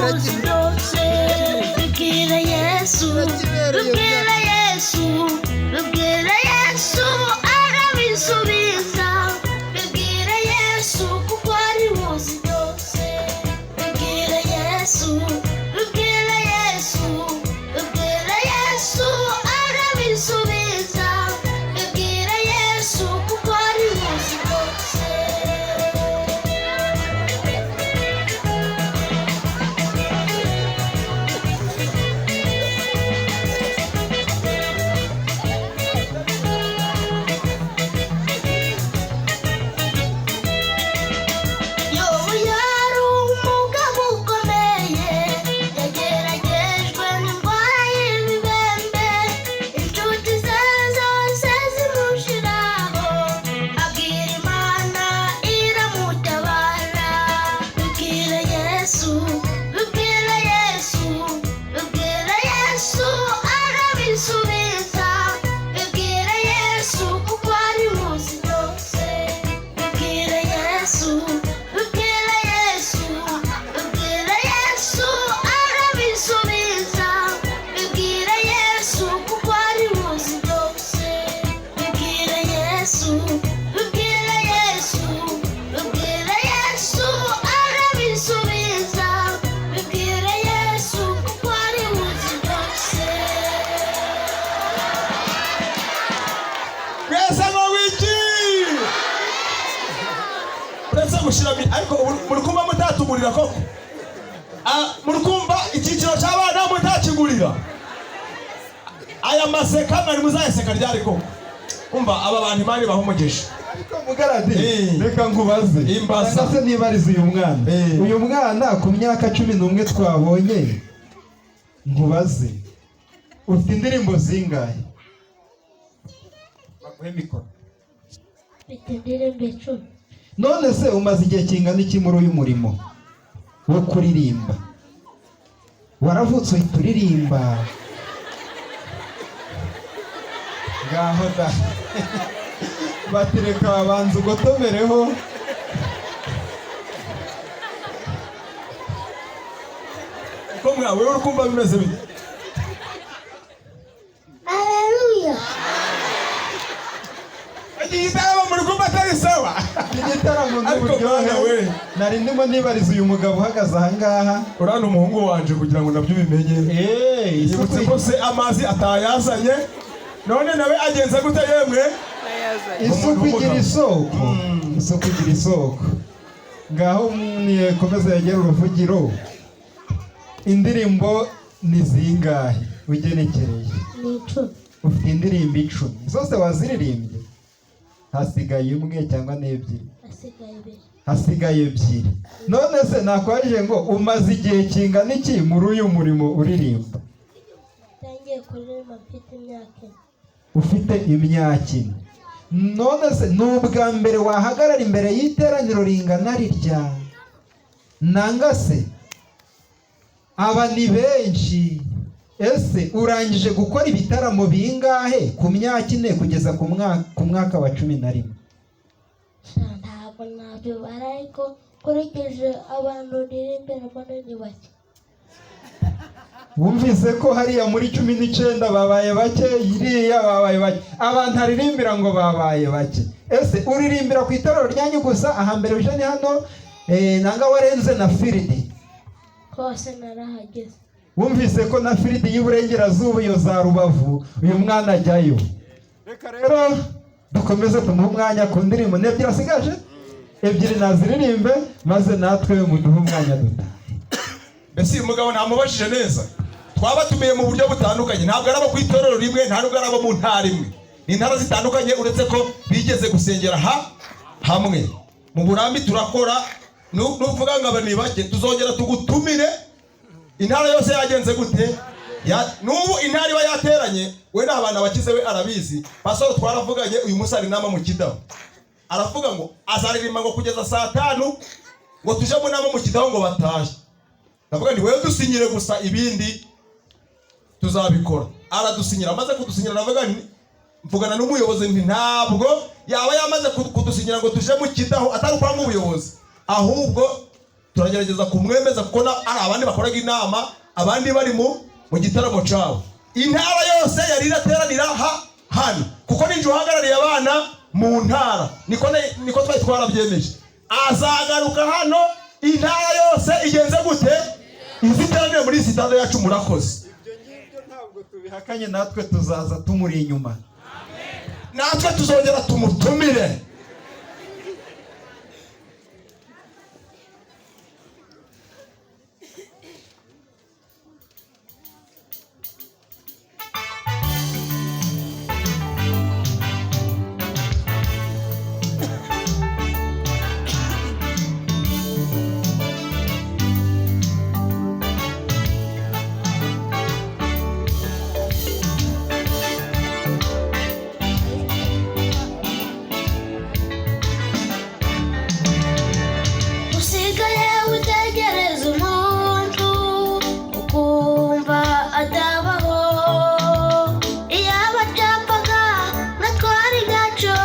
uzi byose. Bibwira Yesu, bibwira Yesu, bibwira Yesu, arabisubiza. Bibwira Yesu kuko ari uzi byose. Bibwira Yesu, bibwira Yesu, bibwira Yesu, arabisubiza. Bibwira Yesu kuko ari uzi byose. Yobu yari umugabo ukomeye, yageragejwe n'indwara y'ibibembe, inshuti ze zose zimushiraho, abwira Imana iramutabara. Bibwira Yesu, bibwira Yesu, bibwira Yesu, arabisubiza. Bibwira Yesu kuko ari uzi byose. Bibwira Yesu, bibwira Yesu, bibwira Yesu, arabisubiza. Bibwira Yesu kuko ari uzi byose. Bibwira Yesu, bibwira Yesu, bibwira Yesu, arabisubiza. Bibwira Yesu kuko ari uzi byose. Mwese ngo wiki uretse gushiramo, ariko ubu muri kumva mutatugurira koko? Ah, muri kumva icyiciro cy'abana mutakigurira aya maseka? Mwari muzayaseka ryari koko? Umva, aba bantu Imana ibaha umugisha. Ariko Mugaradi, reka nkubaze. Imbaza. Cyangwa se nibarize uyu mwana. Uyu mwana ku myaka 11 twabonye, nkubaze, ufite indirimbo zingahe? Baguhe mikoro. Mfite indirimbo 10. None se umaze igihe kingana iki muri uyu murimo wo kuririmba? Waravutse uhita uririmba? Ngaho da, batereka babanza ugotomereho. Ko mwawe uri kumva bimeze bite? Aleluya. Iki gitaramo muri kumva atari sawa? Igitaramo Ariko n'uburyohe. mwana we. Nari ndimo nibariza uyu mugabo uhagaze ahangaha. Uriya ni umuhungu wanje, kugira ngo nabyo ubimenye. Isuku Yibutse ko se amazi atayazanye, none nawe agenza gute yemwe? Isuku igira isoko, isuku igira isoko. Ngaho nikomeze yegere uruvugiro. Indirimbo ni zingahe ugenekereye? Ni 10. Ufite indirimbo 10, zose waziririmbye? Hasigaye imwe cyangwa n'ebyiri? Asigaye ibiri. Hasigaye ebyiri. None se nakwaje ngo umaze igihe kingana iki muri uyu murimo uririmba? Ntangiye kuririmba mfite imyaka 4. Ufite imyaka 4. None se ni ubwa mbere wahagarara imbere y'iteraniro ringana rirya? Nanga se aba ni benshi? Ese urangije gukora ibitaramo bingahe ku myaka 4 kugeza ku mwaka wa 11? Sha, ntabwo nabibara, ariko nkurikije abantu ndirimbira mbona ni bake. Wumvise ko hariya muri 19 babaye bake, iriya babaye bake, abantu aririmbira ngo babaye bake. Ese uririmbira ku itorero ryanyu gusa ahambere uje ni hano, nanga warenze na firidi? Hose narahageze. Wumvise ko na firidi y'Iburengerazuba, iyo za Rubavu, uyu mwana ajyayo. Reka rero dukomeze tumuhe umwanya ku ndirimbo. Ni ebyiri asigaje, ebyiri naziririmbe, maze natwe muduhe umwanya dutahe. Mbese uyu mugabo ntamubajije neza? Twabatumiye mu buryo butandukanye, ntabwo ari abo ku itorero rimwe, nta nubwo ari abo mu ntara imwe, ni intara zitandukanye, uretse ko bigeze gusengera hamwe mu Burambi. Turakora. Nuvuga ngo aba ni bake, tuzongera tugutumire intara yose yagenze gute? N'ubu intara iba yateranye, wenda abantu abakize we arabizi. Pastor twaravuganye uyu munsi, hari inama mu Kidaho, aravuga ngo azaririmba ngo kugeza saa 5, ngo tuje mu nama mu Kidaho ngo batahe. Ndavuga nti wewe dusinyire gusa, ibindi tuzabikora. Aradusinyira. Amaze kudusinyira, ndavuga nti mvugana n'umuyobozi nti ntabwo yaba yamaze kudusinyira ngo tuje mu Kidaho atari ukwanga ubuyobozi, ahubwo Turagerageza kumwemeza kuko ari abandi bakoraga inama, abandi bari mu gitaramo cyabo. Intara yose yari irateranira hano, kuko ninjye uhagarariye abana mu ntara, niko twari twarabyemeje. Azagaruka hano intara yose igenze gute, iziteranire muri sitade yacu. Murakoze. Ibyo ngibyo ntabwo tubihakanye, natwe tuzaza tumuri inyuma. Natwe tuzongera tumutumire. Usigaye utegereza umuntu ukumva atabaho. Iyaba acyapfaga natwara ibyacu,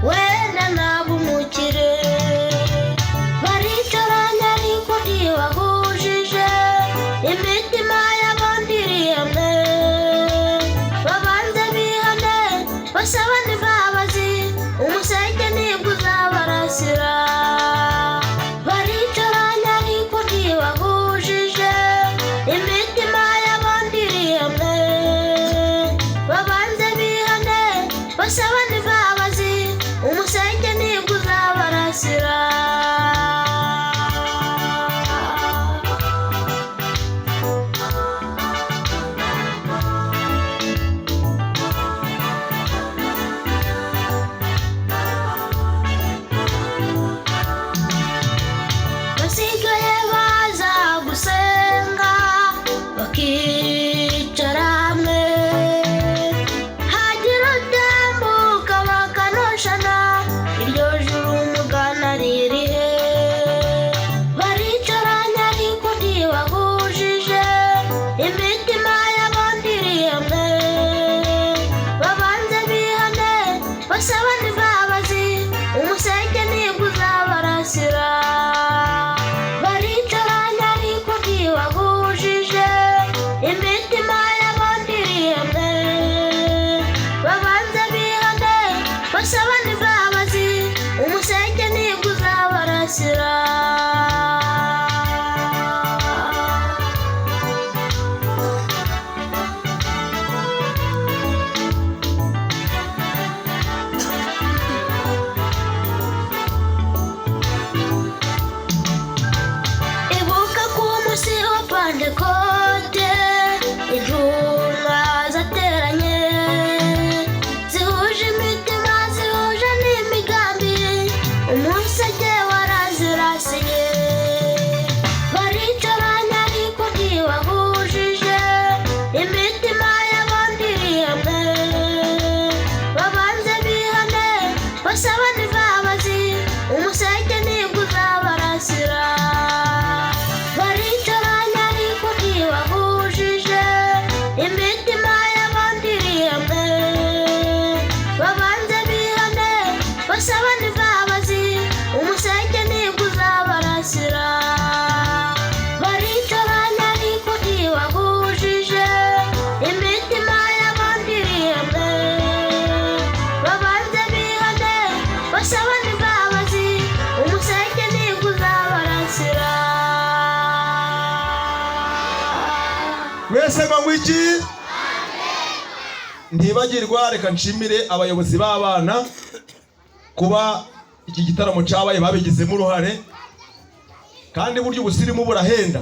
wenda naba umukire. Baricaranye ariko ntibahujije imitima y'abandi iri hamwe. Babanze bihane, basabane imbabazi, umuseke nibwo uzabarasira. Baricaranye ariko ntibahujije imitima y'abandi iri hamwe. Babanze bihane, basabane imbabazi, umuseke nibwo uzabarasira. Basigaye baza gusenga bakicara hamwe, hagira utambuka bakanoshana. Iryo juru umugana ririhe? Baricaranye ariko ntibahujije imitima y'abandi iri hamwe. Babanze bihane, basabane imbabazi, umuseke nibwo uzabarasira. Baricaranye ariko ntibahujije imitima y'abandi iri hamwe. Babanze bihane, basabane imbabazi, umuseke nibwo uzabarasira. Ibuka ku munsi wa Pantekote, intumwa zateranye zihuje imitima, zihuje n'imigambi, umuseke warazirasiye. Baricaranye ariko ntibahujije imitima y'abandi iri hamwe. Babanze bihane, basabane imbabazi, umuseke nibwo uzabarasira. Baricaranye ariko ntibahujije imitima y'abandi iri hamwe. Babanze bihane, basabane imbabazi, umuseke nibwo uzabarasira. Baricaranye ariko ntibahujije imitima y'abandi iri hamwe. Babanze bihane, basabane imbabazi, umuseke nibwo uzabarasira. Mwese ngo iki? Ntibagirwa, reka nshimire abayobozi b'abana kuba iki gitaramo cyabaye babigizemo uruhare, kandi burya ubusirimu burahenda.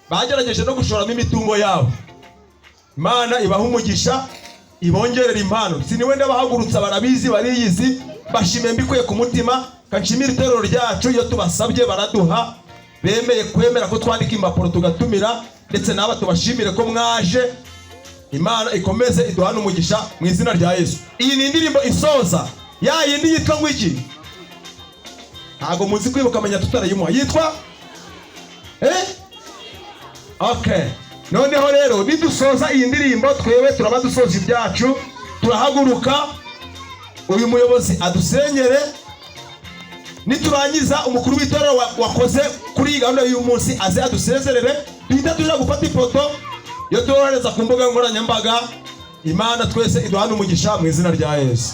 Bagerageje no gushoramo imitungo yabo. Imana ibaha umugisha, ibongerera impano. Siniwe ndabahagurutsa, barabizi, bariyizi. Bashimiye mbikuye ku mutima. Kanshimira itorero ryacu, iyo tubasabye baraduha, bemeye kwemera ko twandika impapuro tugatumira, ndetse n'aba tubashimire ko mwaje. Imana ikomeze iduhane umugisha mu izina rya Yesu. Iyi ni indirimbo isoza ya yindi yitwa ngo iki? Ntabwo muzi kwibuka, amenya tutarayimuha. Yitwa eh? Okay, noneho rero nidusoza iyi ndirimbo, twewe turaba dusoza ibyacu, turahaguruka, uyu muyobozi adusenyere. Niturangiza, umukuru w'itorero wakoze kuri iyi gahunda y'uyu munsi aze adusezerere, duhita tuja gufata ifoto yo turohereza ku mbuga nkoranyambaga. Imana twese iduhane umugisha mu izina rya Yesu.